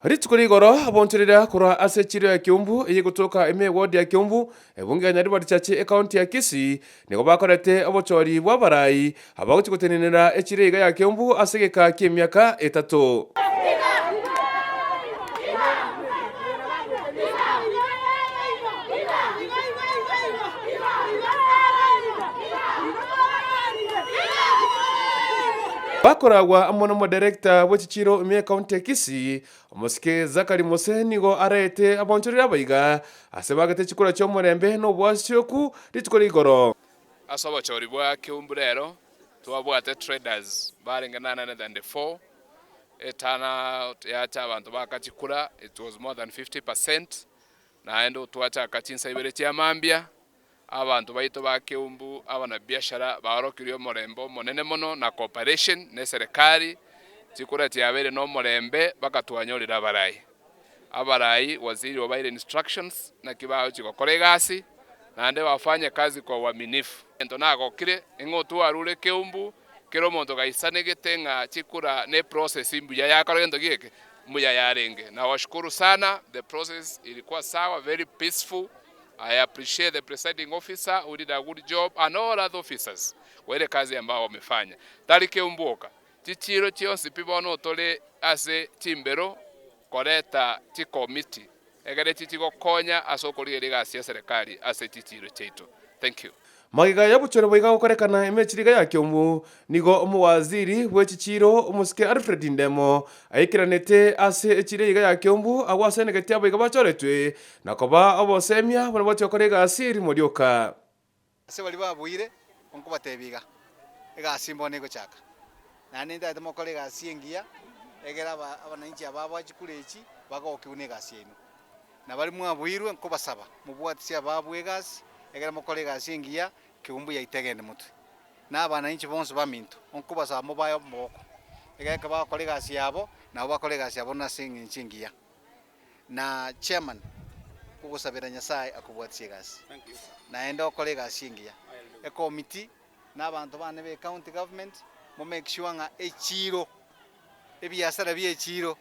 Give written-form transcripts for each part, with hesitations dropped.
Rituko rigoro abonchoreria korwa ase echiro ya Kiumbu eye egotoka ime ewodi ya Kiumbu, ebunge ya Nyaribari Church ecounty ya Kisii, nigo bakorete obochori bw'abarai abagochia gotenenera echiro iga ya Kiumbu ase egeka ki'emiaka etato. Bakoragwa amo nomoderekta bwe chichiiro ime y'ecounty ya Kisii, omosike Zachary Mose nigo araete abaonchoreria abaiga ase bagete chikura chi'omorembe na oboasioku rituko ria igoro. Ase obochori bwa Keumbu rero twabwate traders barenge 904, eturnout yacha abanto baka chikura it was more than 50%, naende twachaka chinsa ibere chia mambia. Abanto baito ba Keumbu, abanabiashara, baorokirie omorembe omonene mono na cooperation ne serikali, chikura chiabeire nomorembe mpaka twanyorire abarai. Abarai waziri obaire instructions naki bagochia gokora egasi naende bafanye kazi kwa uaminifu. Egento nagokire ng'a otwarure Keumbu kera omonto gaisanegete ng'a chikura ne process mbuya yakora gento geke mbuya yarenge. Nawashukuru sana the process ilikuwa sawa very peaceful. I appreciate the presiding officer who did a good job and all other officers kwa ile kazi ambao wamefanya. Tari keumbu oka, chichiiro chionsi pi bono tore ase chimbero koreta chikomiti egere echi chigokonya ase okorigereria egasi ya serikali ase chichiiro chiaito. Thank you. Magega y'obochore boiga gokorekana emechiriga ya Kiumbu, nigo omowaziri bwe chichiiro omosike Alfred Ndemo aikeranete ase echiro eyeiga ya Kiumbu agwo ase enegeti abaiga bachoretwe na koba obosemia buna bwachia gokora egasi rimo rioka. Ase baria babuire, nkobatebia iga, egasi mbono egochaka, naende nintagete mokore egasi engiya, egere aba abananchi aba aboa chikura echi, bagokigwe na egasi yaino. Na baria mwabuirwe, nkobasaba, mobwatisie ababua egasi, ekero mokore egasi engiya, keumbu yaito egende motwe. Na abananchi bonsi baminto, nkobasaba mobae omogoko, ekero ekero bagokora egasi yabo, nabo bakore egasi yabo nase eng'encho engiya. Na chairman, nkogosabera Nyasaye akobwatisie egasi, naende okore egasi engiya. Ekomiti, na abanto bane be county government, mo make sure ng'a echiiro, ebiasara bie echiiro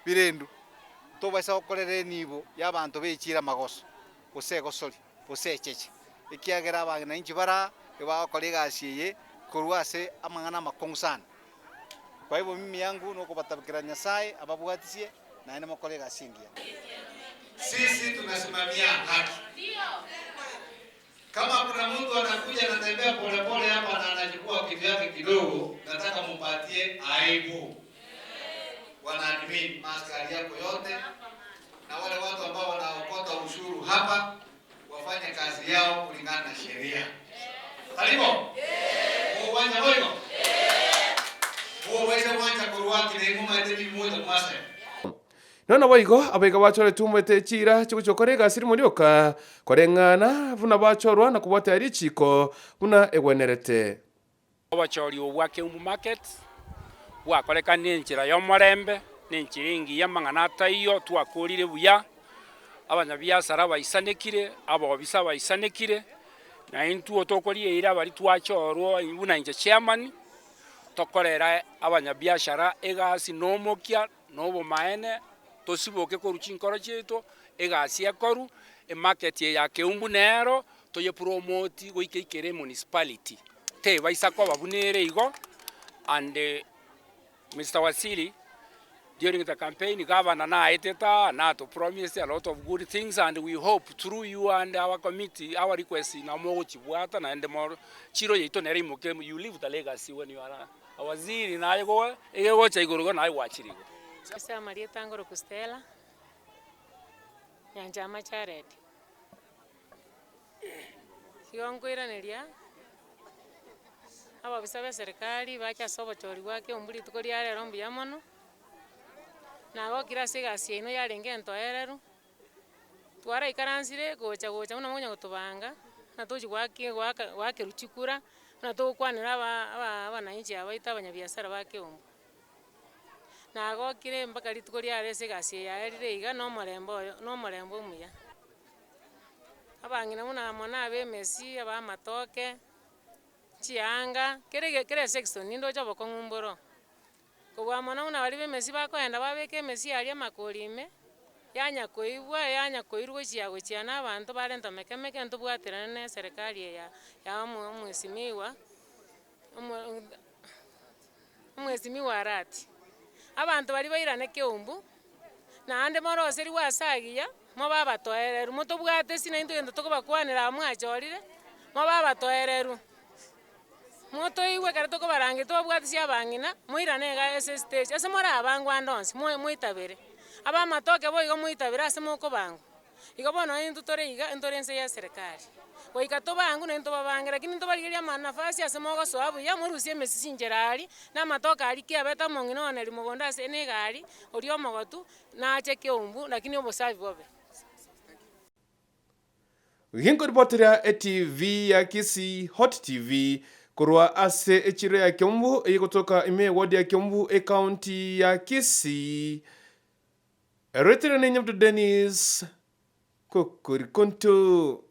birendu, tobaisa gokorera enibo y'abanto b'echiiro amagoso, gose egosori, gose echeche, ekiagera abang'ina bare aa ebagokora egasi eye korwa ase amang'ana amakong'u sana. Kwa hivyo mimi yangu nokobatabekera Nyasaye ababwatisie naende mokore egasi engiya. Sisi tunasimamia haki. Kama kuna mtu anakuja anatembea polepole hapa na anachukua kitu yake kidogo, nataka mupatie aibu. Bwana admin, maaskari yako yote na wale watu ambao wanaokota ushuru hapa wafanye kazi yao kulingana na sheria. Karibu. Uwanja boigo. Uwanja uwanja korwa kile ngoma ete mmoja mwase. Nonya naboigo, abaiga bachoretwe omwete chiira chigochia gokora egasi rimo rioka, koreng'ana buna bachorwa na kobwatia richiiko buna egwenerete. Obochori obwo bwa Keumbu Market bwakorekanire enchera y'omorembe na enchera engiya amang'ana ataiyo twakorire buya, abanyabiasara baisanekire, abobisa baisanekire, na intwe tokoria eira baria twachorwa buna inche chairman, tokorera abanyabiashara egasi na omokia. Nobomaene tosiboke korwa chinkoro chiaito, egasi ekorwa, emarket eye ya Keumbu nero toyepromoti goika ekere emunicipality, tebaisa koba buna ere igo and Mister Waziri during the campaign gavana naetete aa nato promised a lot of good things and we hope through you and our committee our request nabo mogochibwata naende mo chiro yaito nere imoke you leave the legacy when you are. Waziri naye goe egegocha igoro igo naye gwachire igoro. Ase amarieta ngoroku Stella, Nyanchama Jared. Igo nkoiraneria, ababisa b'eserikari bache ase obochori bwa Keumbu rituko ria rero mbuya mono, nagokire ase egasi yaino yarenge entoereru, Twaraikaransire gocha gocha buna mokonya gotobanga, buna tochi goaki goaka goakerwa chikura, buna togokwanera aba aba abananchi aba baito abanyabiasara ba Keumbu. Nagokire mpaka rituko riare ase egasi eye yaerire iga na omorembe oyo na omorembe omuya. Abang'ina buna mono abe emesi, aba amatoke, chianga, kera ege kera esection nindoche obokong'u mboro. Kobua mono buna baria b'emesi bakoenda babeka emesi aria amakori ime, yanya koibwa yanya koirwa gochia gochia na abanto barenta meke meke ntobwaterane na eserekari eye ya ya omo omwesimiwa omo omwesimiwa Arati. Abanto baria bairane keumbu, naende moroserigwe ase agiya, mobe abatoereru, motobwate ase naintwe egento tokobakwanera aba mwachorire, mobe abatoereru. Motoigwe ekero tokobarangeria tobabwatisia abang'ina, moirane iga ase estage, ase morabangwe ande onsi, moi moitabere. Abamatoke boigo moitabere ase mokobangwa. Igo bono intwe tore iga, ntore inse ya eserekari. Goika tobangwe naintwe tobabange, lakini ntobarigereria amanafasi ase mogosoa buya, morusie emesisi inchera aria, na amatoke aria ki abete omong'ina one ri mogondo ase na egari, oria omogotu, nache keumbu, lakini obosafi bobe. Ginkoripoteria eTV ya Kisii Hot TV korwa ase echiro ya Kiambu eyegotoka ime eward ya Kiambu ecounty ya Kisii. Eroetere ne Nyamto Dennis Kokorikonto.